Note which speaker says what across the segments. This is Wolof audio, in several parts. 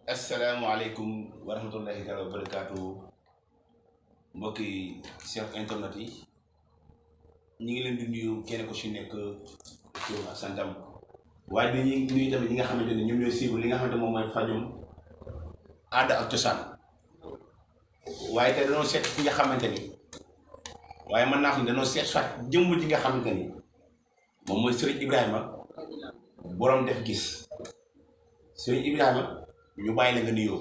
Speaker 1: asalaamaaleykum wa rahmatullahi taala wa barakaatu mbokki chef internet yi ñu ngi leen di nuyu kenn ko ci nekk turam ak santam waaye bi ñu nuyu tamit ñi nga xamante ne ñoom ñooy suivre li nga xamante moom mooy fajum aada ak cosaan waaye te dañoo seet fi nga xamante ni waaye mën naa xam ne dañoo seet soit jëmm ji nga xamante ni moom mooy Serigne Ibrahima borom def gis Serigne Ibrahima ñu bàyyi la nga nuyoo.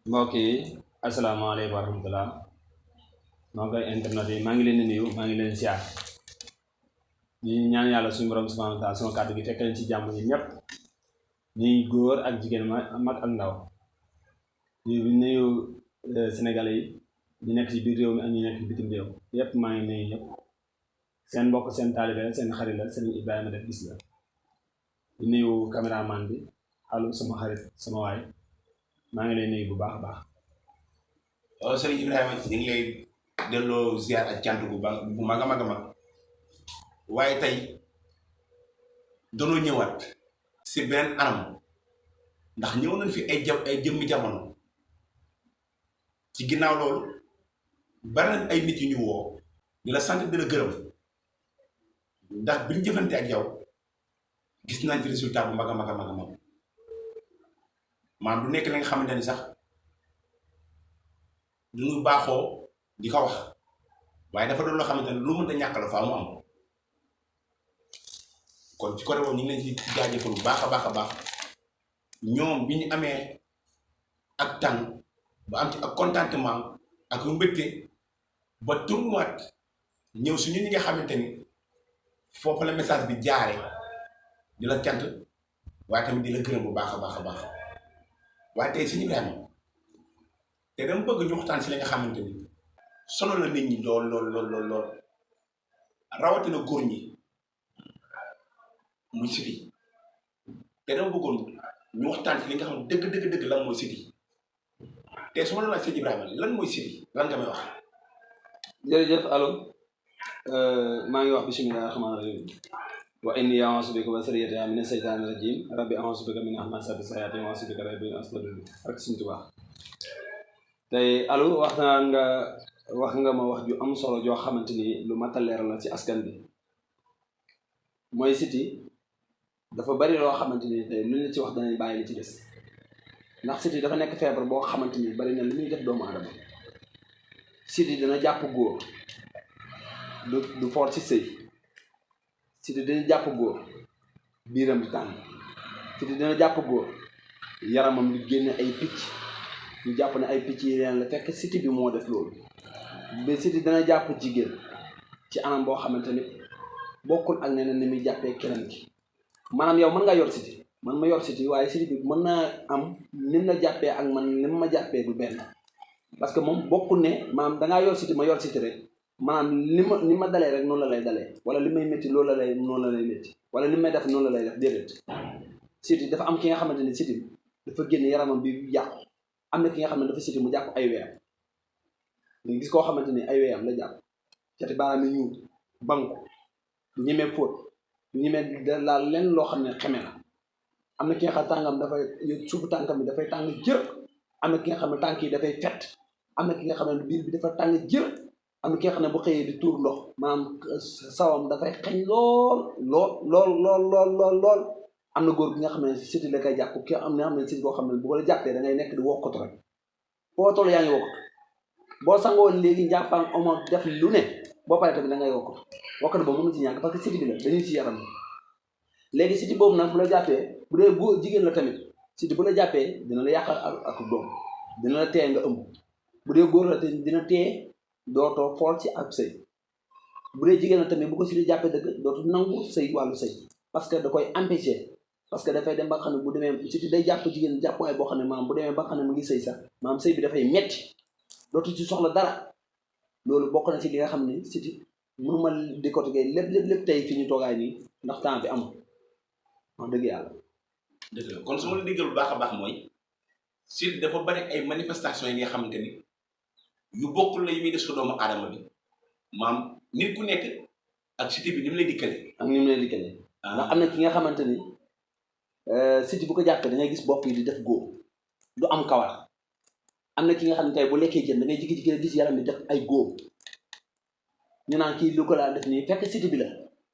Speaker 2: mbokk yi asalaamaaleykum wa rahmatulah maa koy internet yi maa ngi leen di nuyu maa ngi leen siyaar di ñaan yàlla suñu borom subhanahu wa taala sama kàddu gi fekk leen ci jàmm ñi ñëpp ñuy góor ak jigéen mag ak ndaw di nuyu sénégalais yi ñu nekk ci biir réew mi ak ñu nekk ci bitim réew yëpp maa ngi nuyu ñëpp seen mbokk seen taalibe seen xarit la seen Ibrahima def gis la di nuyu caméraman bi allo sama xarit sama waay maa ngi lay nuyu bu baax a baax.
Speaker 1: waaw Serigne Ibrahima ñu ngi lay delloo ziar ak cant bu mag a mag a mag waaye tey doonoo ñëwaat si beneen anam ndax ñëw nañ fi ay jëmmi jamono ci ginnaaw loolu bari nañ ay nit yu ñu woo di la sant di la gërëm ndax bi ñu jëfante ak yow gis nañ ci résultat bu mag a mag a mag a mag maanaam du nekk la nga xamante ni sax du ñu baaxoo di ko wax waaye dafa doon loo xamante ne lu mënta ñàkk la faa mu am kon ci côté boobu ñu ngi leen ci jaajëfal bu baax a baax a baax ñoom bi ñu amee ak tànn ba am ci ak contentement ak mbégte ba tournuwaat ñëw si ñun ñi nga xamante ni foofu la message bi jaare di la cant waaye tamit di la gërëm bu baax a baax a baax waaye tey Serigne Ibrahima te dama bëgg ñu waxtaan si li nga xamante ni sonal la nit ñi lool rawatina góor ñi muy siti te dama bëggoon ñu waxtaan si li nga xam ne dëgg lan mooy siti te su ma la laaj Serigne Ibrahima lan mooy siti lan nga may wax.
Speaker 2: jërëjëf allo maa ngi wax bisimilah rahmaani rahim wa inni a'uuzu bika wa zurriyyatahaa mina shaytaani rajiim rabbi a'uuzu bika min hamazaati shayaatiin wa a'uuzu bika rabbi an yahduruun ak Sëriñ Tuubaa tey allo wax nga ma wax ju am solo joo xamante ni lu mat a leeral la ci askan bi mooy siti dafa bari loo xamante ni tey lu ñu ci wax danañ bàyyi li ci des ndax siti dafa nekk feebar boo xamante ni bari na lu muy def doomu aadama siti dana jàpp góor du foor ci sëy siti dina jàpp góor biiram di tàng siti dina jàpp góor yaramam di génne ay picc ñu jàpp ne ay picc yi leen la fekk siti bi moo def loolu ba siti dina jàpp jigéen ci anam boo xamante ni bokkul ak neneen ni muy jàppee keneen ki maanaam yow mën nga yor siti man ma yor siti waaye siti bi mën naa am nim la jàppee ak man ni ma jàppee du benn parce que moom bokkul ne maanaam dangaa yor siti ma yor siti rek maanaam ni ma dalee rek noonu la lay dalee wala li may métti loolu la lay métti wala li may def noonu la lay def déedéet siti dafa am ki nga xamante ne siti dafa génn yaramam bi yàqu am na ki nga xam ne dafa siti mu jàpp ay weeyam nga gis koo xamante ni ay weeyam la jàpp cati baaraam yi ñuul banku du ñemee fóot du ñemee laal leen loo xam ne xeme la am na ki nga xam tàngam dafay suufu tànkam bi dafay tàng jër am na ki nga xam ne tànk yi dafay fett am na ki nga xam ne biir bi dafa tàng jër am na ki nga xam ne bu xëyee di tuur ndox maanaam sawam dafay xeñ lool am na góor bi nga xam ne siti la koy jàpp ki am na xam ne siti boo xam ne bu ko la jàppee da ngay nekk di wokkatu rek foo toll yaa ngi wokkatu boo sangoo léegi njàppaan omo def lu ne boo paree tamit da ngay wokkatu boobu mënu ci ñàkk parce que siti bi la dañuy ci yaram léegi siti boobu nag bu la jàppee bu dee góor jigéen la tamit siti bu la jàppee dina la yàqal ak doom dina la tee nga ëmb bu dee góor la te dina tee dootoo fool ci ab sëy bu dee jigéen la tamit bu ko siti jàppee dëgg dootu nangu sëy wàllu sëy parce que da koy empêcher parce que dafay dem ba xam ne bu demee siti day jàpp jigéen jàppuwaay boo xam ne maanaam bu demee ba xam ne mu ngi sëy sax maanaam sëy bi dafay metti dootu ci soxla dara loolu bokk na ci li nga xam ne siti mënuma décortiquer lépp tey fi ñu toogaay nii ndax temps bi amul wax dëgg yàlla.
Speaker 1: dëgg la kon su ma la déggal bu baax a baax mooy siti dafa bari ay manifestations yi nga xamante ni yu bokkul la yu muy def su doomu aadama bi maam nit ku nekk ak siti bi ni mu lay dikkale.
Speaker 2: ak ni mu lay dikkale. ndax am na ki nga xamante ni siti bu ko jàppee da ngay gis bopp yi di def góom du am kawar am na ki nga xam ne tey bu lekkee jën da ngay jigi-jigi gis yaram bi def ay góom ñu naan kii lu ko laa def nii fekk siti bi la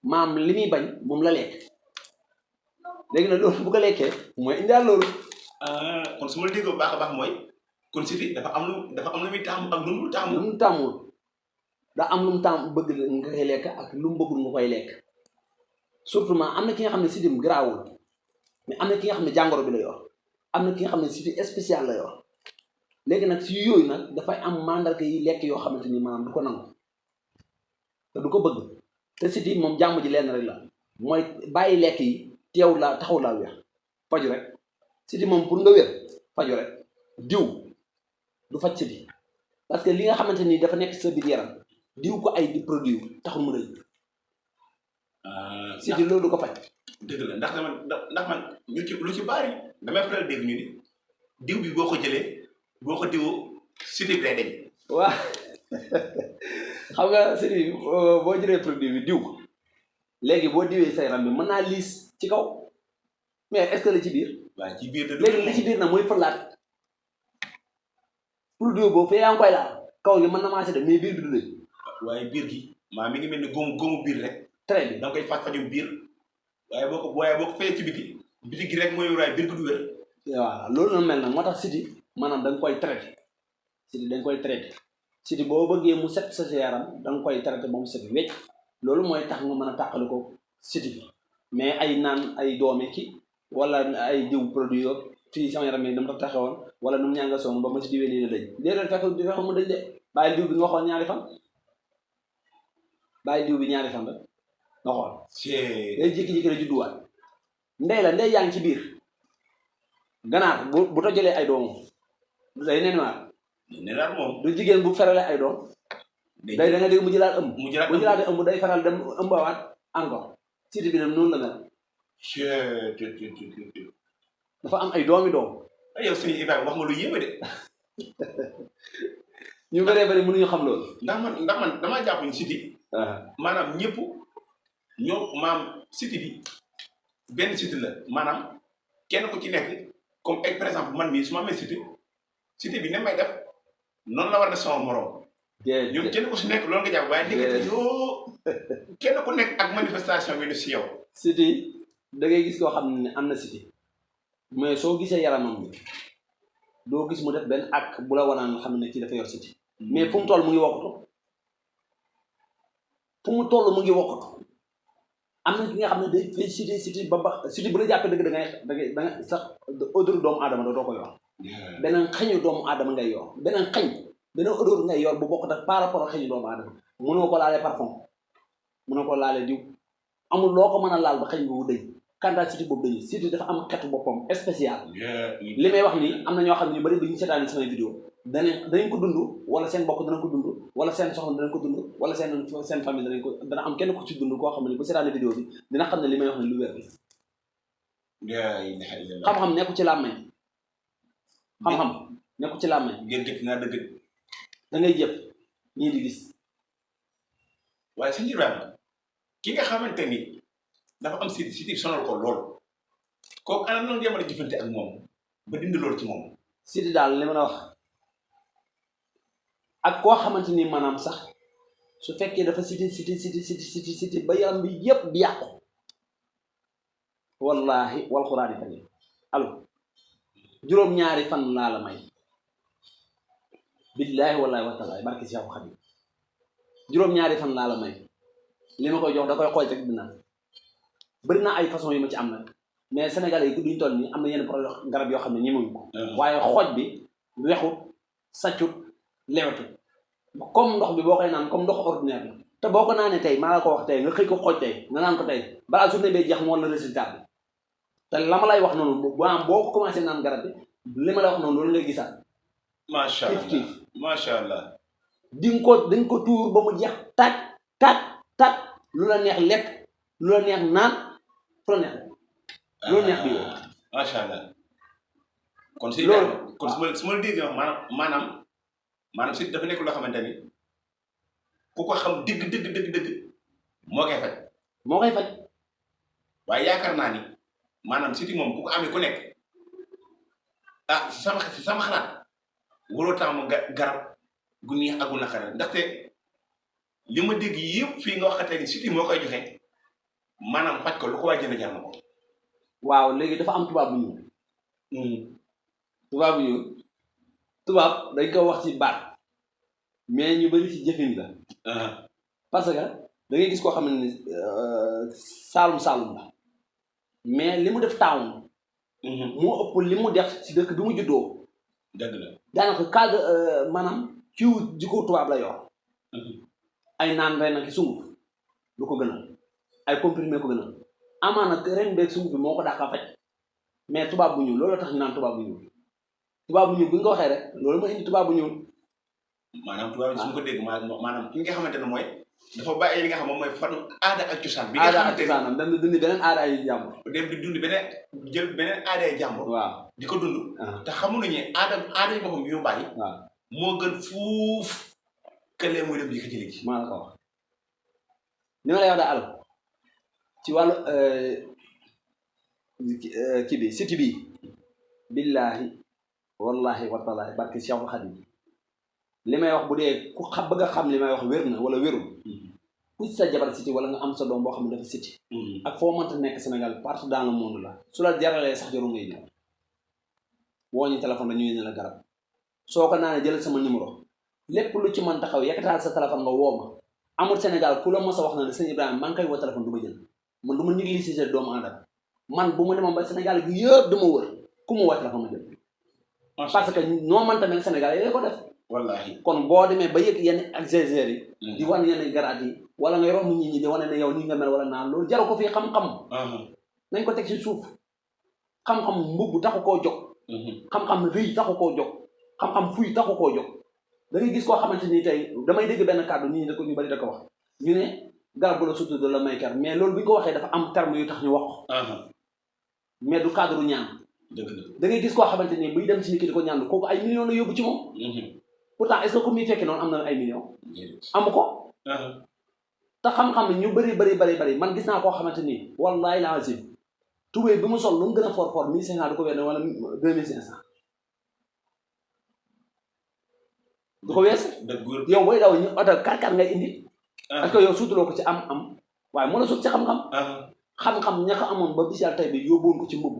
Speaker 2: maam li muy bañ moom la lekk léegi nag loolu bu ko lekkee mooy indiwaat loolu.
Speaker 1: kon su ma la déggoo bu baax a baax mooy kon siti dafa am lu muy taamu ak lu mu taamu.
Speaker 2: lu mu tàmmul daa am lu mu tàmm bëgg nga koy lekk ak lu mu bëggul nga koy lekk surtout am na ki nga xam ne sitim garaawul mais am na ki nga xam ne jàngoro bi la yor am na ki nga xam ne siti spécial la yor léegi nag si yooyu nag dafay am mandarga yi lekk yoo xamante ni maanaam du ko nangu te du ko bëgg te siti moom jàmm ji lenn rek la mooy bàyyi lekk yi teew laa taxaw laa wér faju rek siti moom pour nga wér faju rek diw du faj siti parce que li nga xamante ni dafa nekk sa biir yaram diw ko ay di produit taxul mu rëy siti loolu du ko faj.
Speaker 1: dëgg la ndax man lu ci bari damay faral dégg ñu ni diw bi boo ko jëlee boo ko diwoo siti bi day deñ.
Speaker 2: waaw xam nga siti boo jëlee produit bi diw ko léegi boo diwee sa yaram bi mën naa liis ci kaw mais est-ce que la ci biir.
Speaker 1: waaw ci biir de
Speaker 2: léegi li ci biir nag mooy fëlaat produit boobu fee yaa ngi koy laal kaw gi mën na maa si def mais biir bi du lëj.
Speaker 1: waaye biir gi maa mi ngi mel ni góomu biir rek.
Speaker 2: très bien
Speaker 1: da nga koy fajum biir waaye boo ko fayee ci biti gi rek mooy wér biir bi du wér.
Speaker 2: waaw loolu la mel nag moo tax siti maanaam da nga koy traité siti da nga koy traité siti boo bëggee mu set sa yaram da nga koy traité ba mu set wecc loolu mooy tax nga mën a tàqali ko siti bi mais ay naan ay doomi ki wala ay diw produit yo fii sama yaram yi dama ta taxewoon wala nu mu ñànga soon ba ma ci diwee lii la dëj déedéet fekk mu dëj de bàyyi diw bi nga waxoon ñaari fan bàyyi diw bi ñaari fan la nga xool day jékki-jékki la judduwaat ndey yaa ngi ci biir ganaar bu tojalee ay doomam du day nenaar
Speaker 1: moom
Speaker 2: du jigéen bu feralee ay doom day da nga dégg mu jëlaat ëmb bu jëlaatee ëmb day feral dem ëmbawaat encore siti bi dem noonu la mel dafa am ay doomi doom
Speaker 1: yow sëñ Ibrahima wax nga lu yéeme de
Speaker 2: ñu bëree bëri mënuñu xam loolu
Speaker 1: ndax man damaa jàpp ni siti maanaam ñëpp ñoo maam siti bi benn siti la maanaam kenn ku ci nekk comme par exemple man mii su ma amee siti bi ne may def noonu la war na sama morom ñun kenn ku si nekk loolu nga jàpp waaye diggante yoo kenn ku nekk ak manifestation bi def si yow
Speaker 2: siti da ngay gis koo xam ne am na siti mais soo gisee yaramam bi doo gis mu def benn ak bu la wanaan xam ne kii dafa yor siti mais fu mu toll mu ngi wokkatu am na ki nga xam ne day fay siti siti bu la jàppee dëgg da ngay sax odeur doomu aadama doo ko yor beneen xëñu doomu aadama ngay yor beneen odeur ngay yor bu bokkut ak par rapport ak xëñu doomu aadama mënoo ko laalee parfum mënoo ko laalee diw amul loo ko mën a laal ba xëñ boobu dëñ kantaa siti boobu dañu siti dafa am xetu boppam spécial li may wax nii am na ñoo xam ne ñu bari bi ñu seetaani samay vidéo danañ ko dund wala seen bokk danañ ko dund wala seen soxna danañ ko dund wala seen famille dana am kenn ku ci dund koo xam ne bu seetaani vidéo bi dina xam ne li may wax ne lu wér bi xam-xam nekku ci làmmeñ xam-xam nekku ci làmmeñ da ngay jëf ñii di gis
Speaker 1: waaye sëñ Ibrahima ki nga xamante ni dafa am siti sonal ko lool kooku ana noonu ngeen mën a jëfante ak moom ba dindi loolu ci moom
Speaker 2: siti daal li ma la wax ak koo xamante ni maanaam sax su fekkee dafa siti ba yaram bi yëpp bi yàqu wallahi wal xuraani karim allo juróom-ñaari fan laa la may billaahi wallaahi wa taala barki si xam juróom-ñaari fan laa la may li ma koy jox da koy xool rek dina bëri na ay façon yu ma ci am nag mais sénégalais yi duñ toll nii am na yenn produit garab yoo xam ne ñemuñu ko waaye xooj bi wexut sàccut lewetut comme ndox bi boo koy naan comme ndox ordinaire la te boo ko naanee tey maa la ko wax tey nga xëy ko xooj tey nga naan ko tey balaa journée bee jeex mu woon la résultat bi te la ma lay wax noonu boo ko commencé naan garab bi li ma lay wax noonu loolu ngay gisaat
Speaker 1: macha allah
Speaker 2: kiif
Speaker 1: macha allah
Speaker 2: di nga ko tuur ba mu jeex taaj lu la neex lekk lu la neex naan fu la neex lu la neex bi yow
Speaker 1: macha allah kon si loolu kon su ma la déggee maanaam si dafa nekk loo xamante ni ku ko xam dëgg moo koy faj
Speaker 2: waaye yaakaar naa ni
Speaker 1: maanaam City moom ku ko amee ku nekk ah sama xalaat waroo taamu garab gu neex ak gu naqare ndaxte li ma dégg yëpp fii nga waxatee ni City moo koy joxe maanaam faj ko lu ko waay jënd jar na ko.
Speaker 2: waaw léegi dafa am tubaab bu ñuul. tubaab bu ñuul tubaab dañ ko wax ci baat mais ñu bari ci jëfin la. parce que da ngay gis koo xam ne saalum la mais li mu def taawun. moo ëpp li mu def ci dëkk bi mu juddoo.
Speaker 1: dëgg la
Speaker 2: daanaka cadre maanaam ciw jikko tubaab la yor. ay naan ren ak sunguf du ko gënal ay comprimé ko gënal amaana ren beeg sunguf bi moo ko dàqa faj mais tubaab bu ñuul loolu tax ñu naan tubaab bu ñuul tubaab bu ñuul bu ñu ko waxee rek loolu mooy indi tubaab bu ñuul.
Speaker 1: maanaam tubaab bi su ma ko dégg maanaam ki nga xamante ne mooy dafa bàyyi li nga xam moom mooy fan aada ak cosaan. bi nga xamante ne
Speaker 2: aada ak cosaanam dem di dund beneen aada ay jàmbur.
Speaker 1: dem di dund beneen jël beneen aada ay jàmbur.
Speaker 2: waaw
Speaker 1: di ko dund. te xamuñu ne aada yi boppam yu mu bàyyi.
Speaker 2: waaw
Speaker 1: moo gën fuuf këlee muy dem di ko jëlee ji.
Speaker 2: maa la ko wax li ma lay wax daal ci wàllu kii bi City bi billaahi wallahi watallaahi barke Cheikh Khadim li may wax bu dee ku bëgg a xam li may wax wér na wala wérul ku sa jabar City wala nga am sa doom boo xam ne dafa City ak foo mënta nekk Sénégal partout dans le monde la su la jaralee sax jarul ngay ñëw woo ñu téléphone la ñuy ne la garab soo ko naanee jël sama numéro lépp lu ci mën taxaw yëkkataal sa téléphone nga woo ma amul Sénégal ku la mos a wax na ne sëñ Ibrahima maa ngi koy woo téléphone du ma jël man du ma négliger doomu aadama man bu ma demoon ba Sénégal gi yëpp dama wër ku mu woo téléphone ma jël parce que noo mënta mel Sénégal yi ko def
Speaker 1: wallaahi
Speaker 2: kon boo demee ba yëg yenn exagères yi di wan yenn garaat yi wala ngay romb nit ñi di wane ne yow nii nga mel wala naan loolu jaru ko fii xam-xam nañ ko teg ci suuf xam-xam mbubb taxu koo jóg xam-xam rëy taxu koo jóg xam-xam fuy taxu koo jóg da ngay gis koo xamante ni tey damay dégg benn kàddu nit ñi da ko ñu bari da ko wax ñu ne garab bu la sutu de la may ker mais loolu bi ñu ko waxee dafa am terme yu tax ñu wax ko mais du cadre ñaan da ngay gis koo xamante ni buy dem ci nit ki di ko ñaan kooku ay millions la yóbbu ci moom pourtant est-ce que comme muy fekkee noonu am na ay millions amu ko te xam-xam ne ñu bëri man gis naa koo xamante ni wallahi lazim tubéy bi mu sol lu mu gën a fort 1500 du ko werne wala 2500 du ko wees yow booy daw ñu oto 4x4 ngay indi parce que yow suutuloo ko ci am waaye moo la suut ci xam-xam xam-xam ña ko amoon ba bis yàlla tey bi yóbbuwoon ko ci mbubb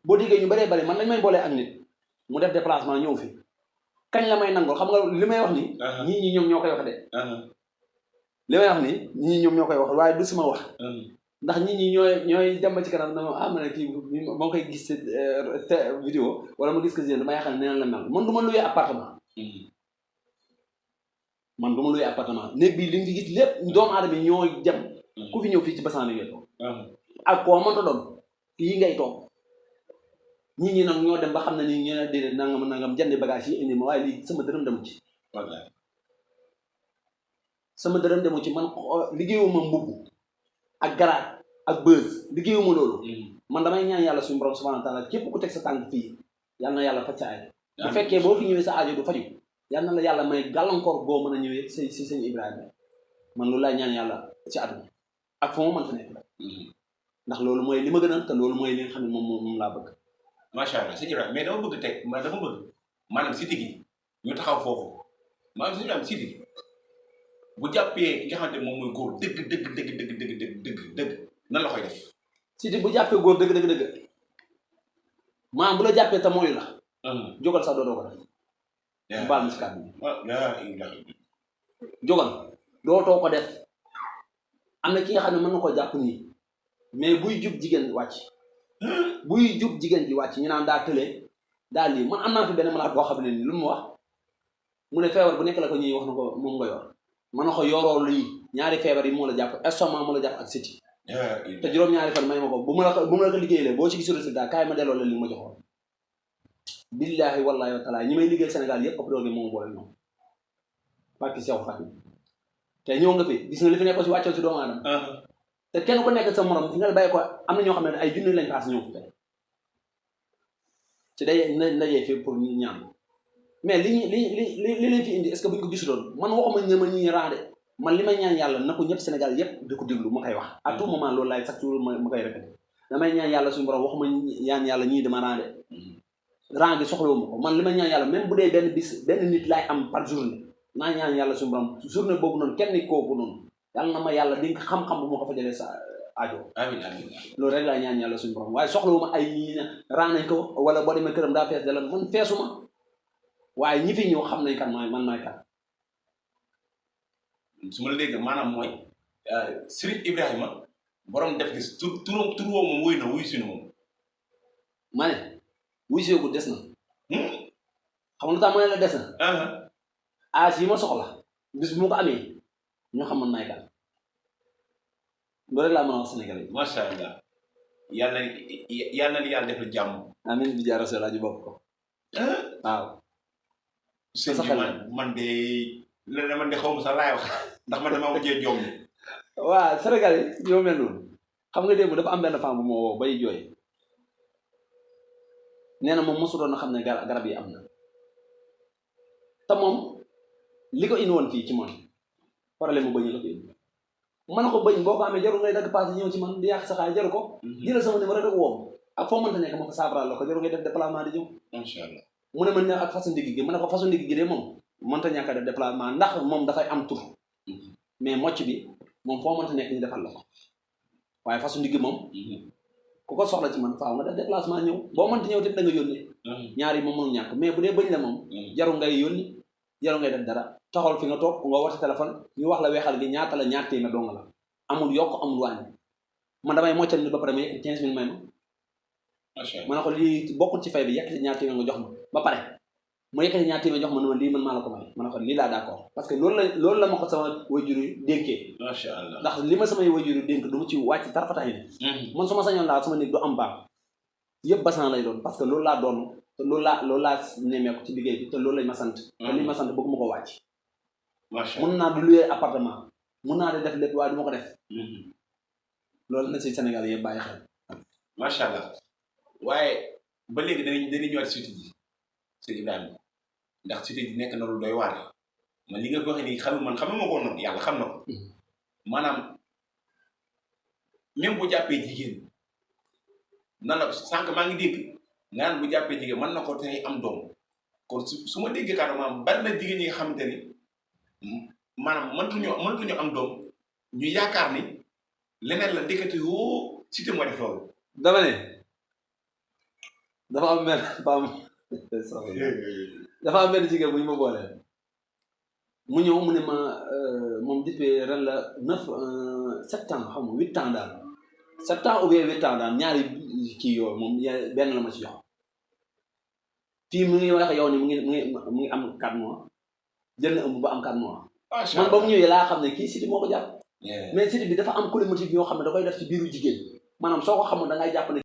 Speaker 2: boo déggee ñu bëree bëri man lañ may boolee ak nit mu def déplacement ñëw fi kañ la may nangol xam nga li may wax ni ñii ñoom ñoo koy wax de li may wax ni ñii ñoom ñoo koy wax waaye du sama wax ndax nit ñi ñooy dem ba ci kanam dama ma ne kii moo koy gis vidéo wala ma gis ko dama yaakaar ne neen la mel man du ma luyee appartement néeg bi li nga fi gis lépp doomu aadama yi ñooy dem ku fi ñëw fii ci basaan li ngay toog ak koo mënta doon yi ngay toog nit ñi nag ñoo dem ba xam ne ni ñu ne déedéet nangam jëndi bagage yi indi ma waaye lii sama dërëm demu ci sama dërëm demu ci man liggéeyuma mbubb ak garaat ak bës liggéeyuma loolu man damay ñaan yàlla suñu borom subhanahu wa taala képp ku teg sa tànk fii yal na yàlla faj sa aajo bu fekkee boo fi ñëwee sa aajo du faju yal na la yàlla may gàllankoor boo mën a ñëwee si sëñ Ibrahima man loolu laay ñaan yàlla ci àdduna ak fu ma mënta nekk la ndax loolu mooy li ma gënal te loolu mooy li nga xam ne moom laa bëgg
Speaker 1: macha allah sëñ Ibrahima mais dama bëgg maanaam City gi ñu taxaw foofu maanaam sëñ Ibrahima City bu jàppee nga xamante moom mooy góor dëgg nan la koy def
Speaker 2: City bu jàppee góor dëgg maanaam bu la jàppee te mooy la jógal sax dootoo ko def baal ma si kàddu bi jógal dootoo ko def am na ki nga xam ne mën na koo jàpp nii mais buy jub jigéen ji wàcc ñu naan daa tëlee daa lii man am naa fi benn malade boo xam ne nii lu mu wax mu ne feebar bu nekk la ko ñuy wax na ko moom nga yor mën na ko yoroo lii ñaari feebar yi moo la jàpp estomac moo la jàpp ak City te juróom-ñaari fan may ma ko bu ma la ko liggéeyee boo ci gisul résultat kaay ma delloo la li ma joxoon billaahi wallaahi wa taala ñi may liggéey Sénégal yëpp ëpp doole moom boole ñoom barki Seex Fatim te ñëw nga fi gis nga li fi nekk si wàccoo si doomu aadama te kenn ku nekk sa morom fi nga bàyyi ko am na ñoo xam ne ay junni lañ paas ñëw fi tey ci day ndajee fi pour ñu ñaan mais li leen fi indi est-ce que bu ñu ko gisuloon man waxuma ñëma ñi raade man li may ñaan yàlla na ko ñëpp Sénégal yëpp di ko déglu ma koy wax à tout moment loolu laay chaque jour ma koy répété damay ñaan yàlla suñu borom waxuma ñaan yàlla ñii dama rang de rang gi soxlawuma ko man li may ñaan yàlla même bu dee benn bis benn nit laay am par journée naa ñaan yàlla suñu borom journée boobu noonu kenn nit kooku noonu yàlla na ma yàlla dénk xam-xam bu ma ko fa jëlee sa aajo
Speaker 1: amiin amiin
Speaker 2: loolu rek laa ñaan yàlla suñu borom waaye soxlawuma ay ñii ne rang nañ ko wala boo demee këram daa fees de la man feesuma waaye ñi fi ñëw xam nañ kan man maay kan
Speaker 1: su ma la dégg maanaam mooy Serigne Ibrahima borom def gis tur woo moom wuy na wuy si na moom
Speaker 2: ma ne wuy si des na xam nga lu tax ma ne la des na âge yi ma soxla bis bu ma ko amee ñoo xam man maay kan loolu rek laa mën a wax Sénégalais yi
Speaker 1: macha allah yàlla na yàlla def la jàmm
Speaker 2: amiin bi jaara sela ji bokk ko waaw
Speaker 1: sëñ bi man de xaw ma sax laay wax ndax man dama mujjee joom ni
Speaker 2: waaw Sénégalais yi ñoo mel noonu xam nga démb dafa am benn femme bu ma woo bay jooy nee na moom mosu doon na xam ne garab yi am na te moom li ko indi woon fii ci man problème mu bëñ la ko indi man ko bëñ boo ko amee jarul ngay dagg paase ñëw ci man di yàq sa xaay jaru ko jëlal sama numéro rek woom ak foo mënta nekk ma ko saafaraal la ko jarul ngay def déplacement di ñëw
Speaker 1: incha allah
Speaker 2: mu ne ma ne ak façon ndigg gi mu ne ko façon ndigg gi de moom mënta ñàkk a def déplacement ndax moom dafay am tur mais mocc bi moom foo mënta nekk ñu defal la ko waaye façon ndigg moom ku ko soxla ci man faaw nga def déplacement ñëw boo mënta ñëw tamit da nga yónnee ñaar yi moom mënul ñàkk mais bu dee bëñ la moom jarul ngay yónni jarul ngay def dara taxawal fi nga toog nga woote téléphone ñu wax la weexal gi ñaata la ñaar téeméer dong la amul yokk amul wàññi man damay moccal ni ba pare ma yekk 15 000 may ma ne ko lii bokkul ci fay bi yekk ñaar téeméer nga jox ma ba pare mu yekk ñaar téeméer jox ma ne ma lii man maa la ko may ma ne ko lii laa d'accord parce que loolu la ma ko sama wayjur yi dénkee
Speaker 1: macha allah
Speaker 2: ndax li ma samay wayjur yi dénk du ma ci wàcc tarafataay ne man su ma sañoon daal sama néeg du am baax yëpp basan lay doon parce que loolu laa doon te loolu laa nemmeeku ci liggéey bi te loolu lañ ma sant te li ma sant bëgguma ko wàcc mun naa di louer appartement mun naa di def lépp waaye du ma ko def loolu na si Sénégal yëpp bàyyi xel
Speaker 1: macha allah waaye ba léegi dañuy ñëwaat cité ji sëñ Ibrahima ndax cité ji nekk na lu doy waar man li nga waxee nii xamuma ko woon yàlla xam na ko maanaam même bu jàppee jigéen nan la sànq maa ngi dégg nga naan bu jàppee jigéen mën na ko tey am doom kon su ma déggee kàddu maanaam bari na jigéen ñi nga xamante ni maanaam mëntuñu am doom ñu yaakaar ni leneen la ndekete yoo cité moo def loolu.
Speaker 2: dama ne dafa am benn jigéen bu ñu ma boolee mu ñëw mu ne ma moom depuis ren la 7 ans xam nga 8 ans daal 7 ans ou bien 8 ans daal ñaari kii yooyu moom benn la ma ci jox fii mu ngi wax yow ni mu ngi am 4 mois jël na ëmb ba am 4 mois. man ba mu ñëwee laa xam ne kii siti moo ko jàpp. mais siti bi dafa am colomotive yoo xam ne da koy def ci biiru jigéen maanaam soo ko xamul da ngay jàpp ne